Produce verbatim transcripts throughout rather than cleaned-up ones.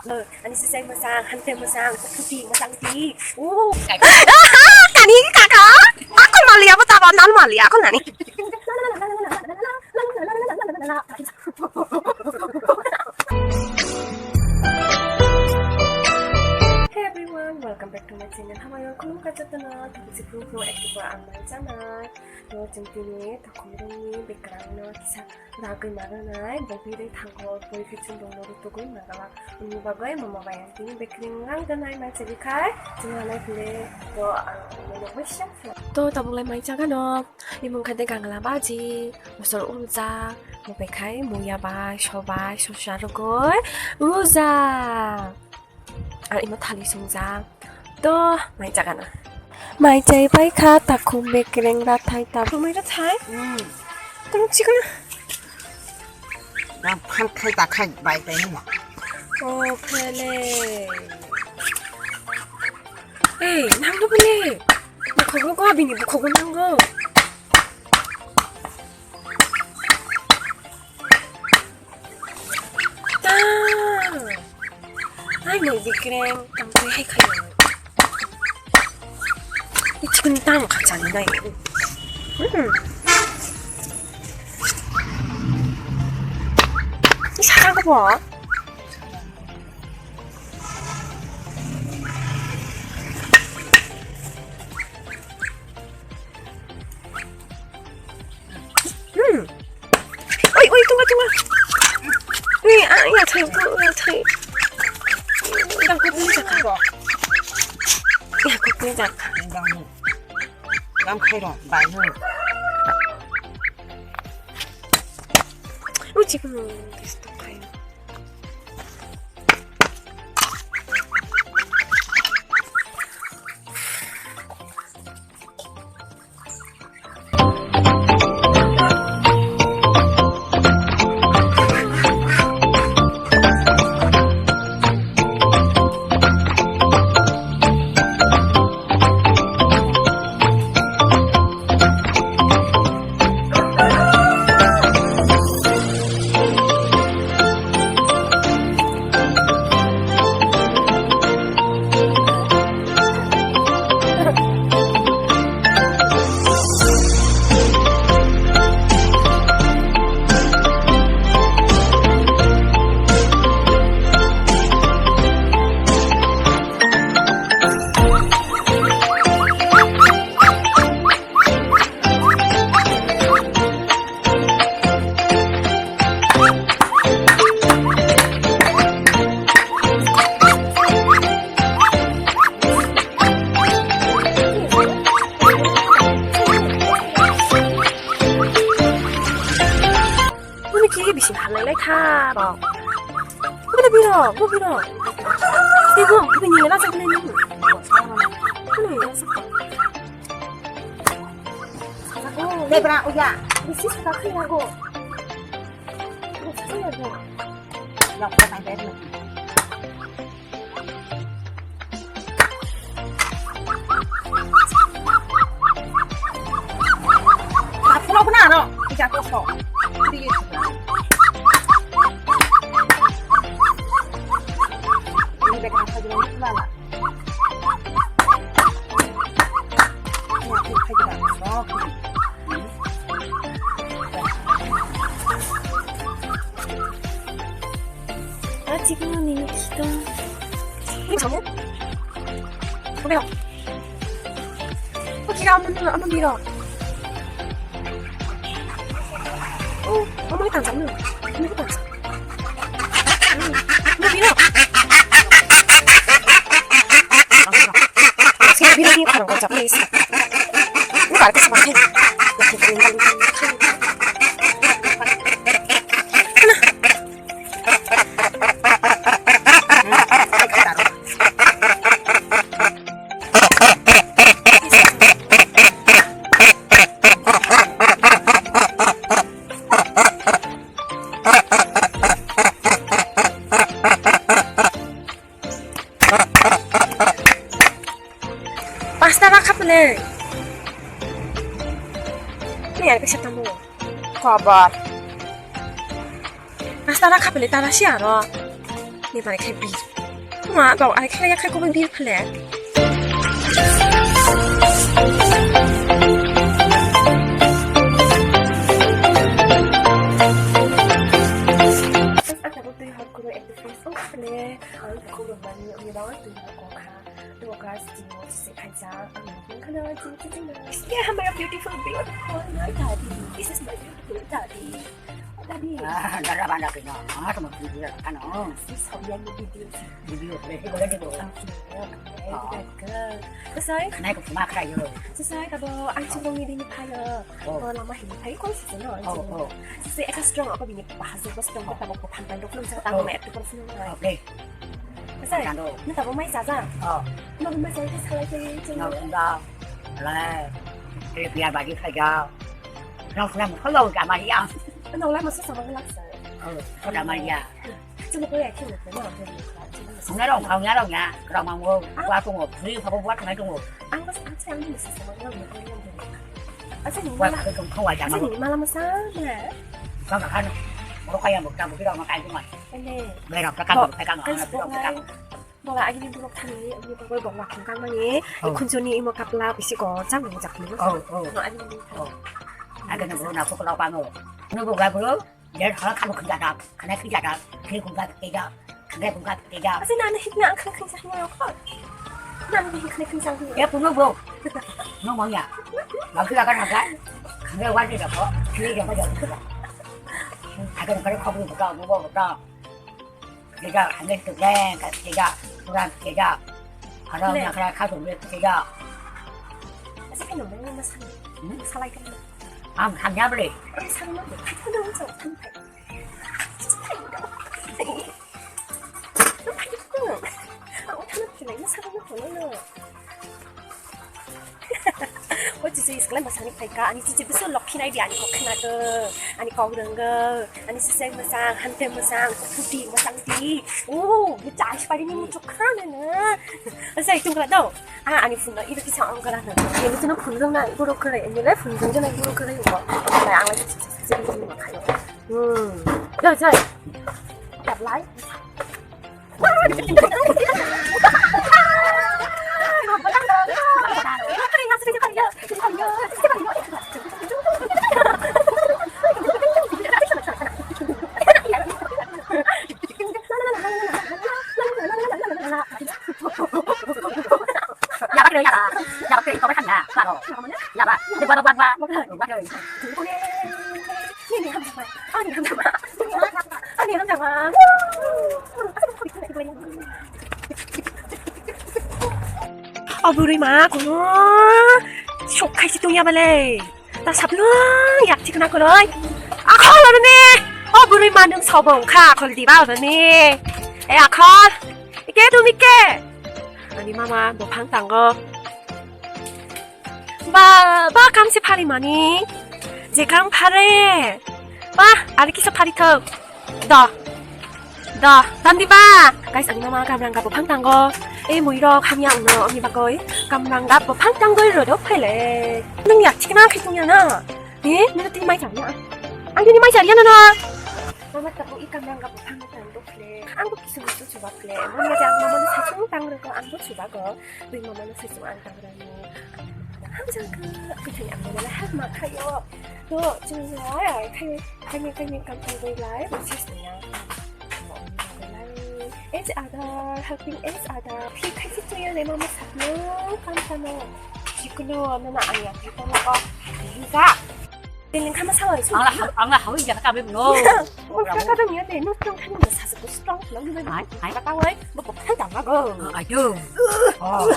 Ani sisai mwsang, hante mwsang, kuthi mwsang ti. Oh. Tani kaka, aku mali apa taba nan mali aku nani. Hey everyone, welcome back to my channel. How are you? Khulumkha jotono, thank you for active ang mai channel. To chwng tini takhumrungni bekrangno kisa ragwi mananai, bo birwi thango, bui khe chwng rokno rutugwi mangala. Wngni bagwi mama bai ang tini bekrang rang danai mai chwgwi khai, chwng halai phile to ang mano waisa. To tabuk lai mai chagano, imung khaide gangla baji, mosol umjak, mubai khai muya bai, sobai, sosa rwgwi, ruja. Ar imo thali sungjak. To, mai chagana. Mai chai pai kha, takhum bekreng rathai ta. Tumai rathai? Hmm. Tamo chikon. Dam khan khai ta khai bai bai ni. Oh, phele. Ei, nang do bole. Bukhogo go, bini bukhogo nango. Ta. Ai, mai bikreng, tang twi hai khai. Ichikun tang kha chani nai. Hmm. Isa ka ko. Hmm. Oi, oi, tunga, tunga. Oi, ah, ya thai, ya thai. Dam kut ni jaka. Ya kut ni jaka. Dam khai ro, bai no. Ui, chikun, this to khai. Bini khe bising halai lai kha bo. Bini biro, bo biro. Tei bo, bini ni lasa bini ni. Bini ni lasa. Debra, uya. Bisi saka khe yago. Bisi saka yago. Lok ko tai debra. Tapulok na aro, ija koso. Ini bek apa juga ini lala. Ini aku kayak gitu. Achik no ni kita. Ini kamu? Udah. Oke, kamu dulu, kamu dulu. Oh, kamu ini tancap dulu. Ini tancap. Ini dulu. Sini, dulu, dulu, kurang kocak, please. Ini balik ke sebelah. Pasta ba khapele. Ni ar kisa tamu. Kobar. Pasta ba khapele tara si aro. Ni bai khe bir. Ma, bau ai khe ya khe ko bir phale. Ang tabuk twi hot kuro ekdom fresh ong phale. Ang khulum mani uni bau twi hot kha. Duo class tino se khaijak, ang nung khana jing jing jing. Yeah, my beautiful, beautiful, my daddy. This is my beautiful daddy. Daddy. Ah, dara banda kino. Ah, tamo tini dia kano. Si sawi ang video si. Video, boleh, boleh, boleh. Okay, okay. Oh. Good girl. Kasai? Kanai ko puma kaya yo. Kasai kabo ang chungo ni dini phayo. Oh. Ko lama hini phayo ko si no. Oh, oh. Si eka strong ako bini bahasa ko strong ko tamo ko phantai dok lo sa tamo na ekto ko sino. Okay. Kasai, tando. Nang tabuk mai chaja? Oh. Nang mai chaja, salai khe chini. Nang sunda. Lai. Kaya biar bagi kaya. Nang sunda mo kalau jama ya. Nang lai masa sama ngelak sa. Oh, kau jama ya. Chuma kau ya chuma kau na. Ngarong kau ngarong ya. Kau mau mau. Kau aku mau. Beli kau buat ngai tunggu. Ang bas ang saya ang masa sama ngelak mo kau yang. Asa ni mala. Kau kau jama. Asa ni mala masa na. Kau kan. Mau kaya mau kamu kira mau kaya cuma. Ene. Berap ka kang ka kang ka kang. Bola agini borok thani, agini borok borok wakhung kang mani. Oh. Khunjoni imo kapla bisi ko chang ni jak ni. Oh, oh. No agini. Oh. Agini borok na ko la pango. No bo ga borok. Jer hala khamu khunja da. Khana khunja da. Khri khunja ke da. Khana khunja ke da. Asa na na hikna ang khana khunja mo ko. Na ni hikna khunja mo. Ya puno bo. No mangya. Lagi akan makan. Khana wajib da ko. Khri jama jama. Agini kare khabu ko da mo bo da. Kejak, hande tukleng, kejak, kurang kejak. Ada le. Yang kaya kau tukleng kejak. Asa kan nong nong masan. Hmm? Salai kan. Am, ham ya beli. Am, salai mana? Kau dong cok, sampai. Sampai itu. Aku tak nak kena ini salai mana? O chichi, isklai masani phaika, ani chichi bisu lokhi nai di, ani kok khna go, ani kok rwng go, ani sisai masang, hante masang, kukuti masang di. O, bu chai sipari ni muchuk khna na. Asai tung kala do. A, ani phun no, ibe kisa ang kala na. Ani phun no phun rwng na, ibu rok kare, ani le phun rwng jana, ibu rok kare ko. Lai ang lai chichi, chichi, chichi, ma khayo. Hmm. Do, jai. Dap lai. Yaba kiri yaba, yaba kiri kau berhanda, baru. Yaba, di baru buat buat. Ani hamjama. Ani hamjama. O bwrwi ma, kono sok khai si tongya bale. Ta saplung yak thikna koloi. Akhol oroni. O bwrwi ma, nwng sobong kha akhol diba oroni. E akhol. Ike dumi ke. Ani mama bophang tango. Ba, ba, kam se phari mani. Je kam phare. Ba, ari kisa phari thok. Do. Do, tandi ba. Guys, ani mama kamrang gap bophang tango. E mui rok hamya uno, ani bagoi. Kamrang gap bophang tango rodo phele. Nung yak chikna khitungya na. E, nung tin mai changya. Ang tin mai changya na na. Mama tabu i kamrang gap bophang tango phele. Ang bo kisu kisu chuba phele. Mama jang mama ni sachung tang roko, ang bo chuba go. Twi mama no sisung ang tangrani. Hamjang kha, kithani ang mama hak ma khayo. To, chwng lai, khai, khai, khai, kam khai lai, sis niya. Each other, helping each other. Khi khai si tuya le mama sakno, kam kano. Chikno, nana aya, chikno ko. Hinga. Tini kama sawai su. Ang la, ang la hawi jaka kabe no. Ang la kabe ni ate no tong thani no sasa ko strong lo ni. Ai, ai. Kata wai, bo ko thai dang go. Ai do. Oh.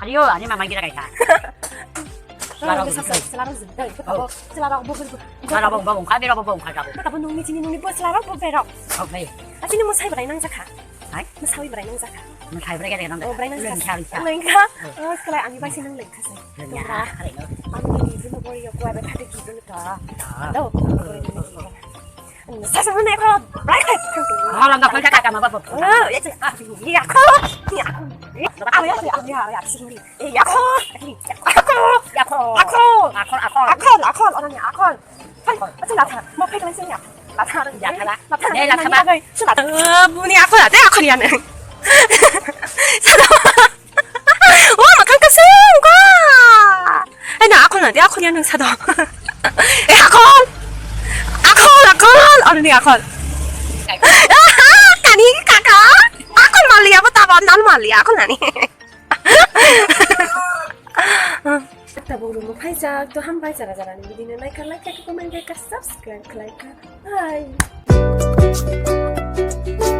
Ayo, ani mama gira kai ta. Selaro sasa, selaro zin. Selaro bo bo. Selaro bo bo ka bero bo bo ka bo. Kata bo nungni chini nungni bo selaro bo bero. Okay. Asini mo sai brai nang jakha. Hai? Masawi brai nang jakha. Masawi brai nang jakha. Oh, brai nang jakha. Lengkha, lengkha. Lengkha. Oh, sekolah ani bai sinang lengkha sih. Lengkha. Ani ibu no bori yo kuai bai khati gitu nih kak. Tahu? Sasa mana kau? Brai kak. Orang nggak percaya kata mama apa? Oh, ya cek. Ah, iya kau. Iya kau. Apa ya? Apa ya? Apa ya? Sini. Iya kau. Iya kau. Akol, akol. Akol, akol. Orangnya akol. Hai, apa sih nggak? Mau pergi langsung ya? Lathara, lathara. Lathara, eh, lathara. Lathara. Ah, buni akol ate akol ya nang. Sado. Oh, makan kasung ko. Eh, na akol ate akol ya nang sado. Eh, akol. Akol, akol. Anu ni akol. Kani kaka. Akol mali apa taba nal mali akol nani. Tabuk rumo phaijak, to hambai jara jara ni video no like kha, like kha, comment kha, subscribe khlai kha. Bye.